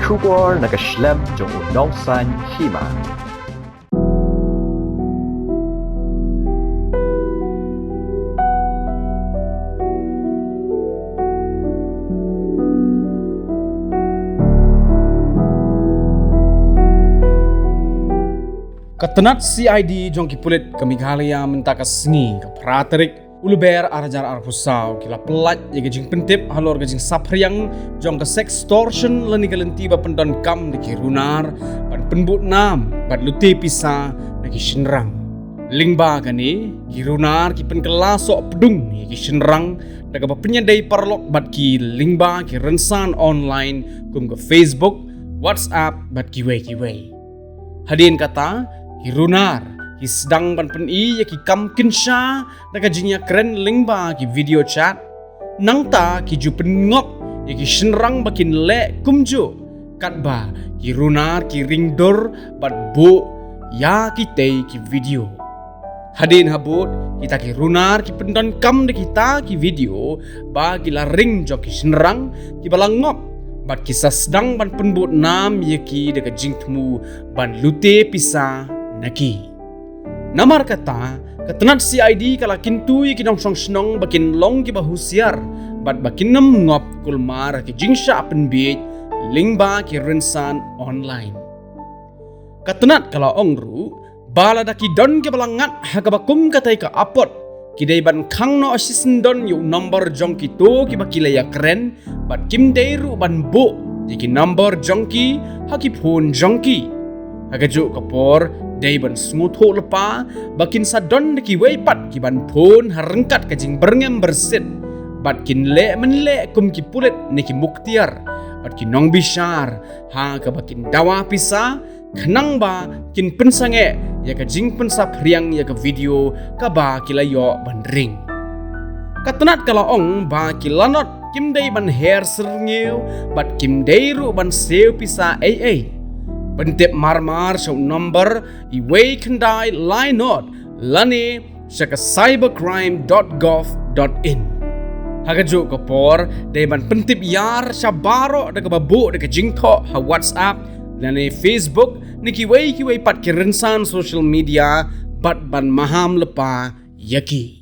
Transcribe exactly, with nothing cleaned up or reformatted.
Khubor na ka shlem jong u nongsaiñ hima. Ka tnat C I D jong ki pulit ka Meghalaya mynta ka sngi ka phra tarik u Lber ar hajar arphew saw ki la pyllait ïa ka jingpyntip halor ka jingsaphriang jong ka sextortion lane ka lynti ba pyndonkam da ki runar ban pynbud nam bad lute pisa na ki shynrang. Lyngba kane, ki runar ki pynkylla soh pdung ïa ki shynrang da kaba pynïadei paralok bad ki lyngba ki rynsan online kum ka Facebook, WhatsApp bad kiwei kiwei. Hadien kata, ki runar ki sdang ban pyni ïa ki kam kynsha da ka jingïakren lyngba ki video chat. Nangta ki ju pynngop ïa ki shynrang ba kin leh kumjuh, katba ki runar ki ring dur bad buh ïa kitei ki video. Hadien habud, kita ki runar ki pyndonkam da kita ki video ba ki la ring jong ki shynrang kiba la ngop bad ki sa sdang ban pynbud nam ïa ki da ka jingthmu ban lute pisa na ki. Namar kata, ka tnat C I D ka la kyntu ïa ki nongshong shnong ba kin long kiba husiar bad ba kin ym ngop kulmar ki jingshah pynbiej lyngba ki rynsan online. Ka tnat ka la ong ruh ba lada ki don kiba la ngat ha kaba kum katei ka apot, ki dei ban khang noh shisyndon ïa u number jong kito kiba ki la ïakren bad kim dei ruh ban buh ïa ki number jong ki ha ki phone jong ki. Ha kajuh ka por, dei ban sngewthuh lypa ba kin sa don da kiwei pat ki ban phone ha ryngkat ka jingbyrngem byrsit bad kin leh mynleh kum ki pulit ne ki muktiar bad ki nongbishar ha kaba kin dawa pisa khnang ba kin pynsangeh ïa ka jingpynsaphriang ïa ka video kaba ki la ïoh ban ring. Ka tnat ka la ong ba ki lanot kim dei ban her syrngiew bad kim dei ruh ban siew pisa ei ei. Pyntip marmar sha u number iwei khyndai lai not lane sha ka cybercrime dot gov dot in. Ha kajuh ka por, dei ban pyntip ïar sha baroh da kaba buh da ka jingthoh ha WhatsApp lane Facebook ne kiwei kiwei pat ki rynsan social media bad ban maham lypa ïa ki.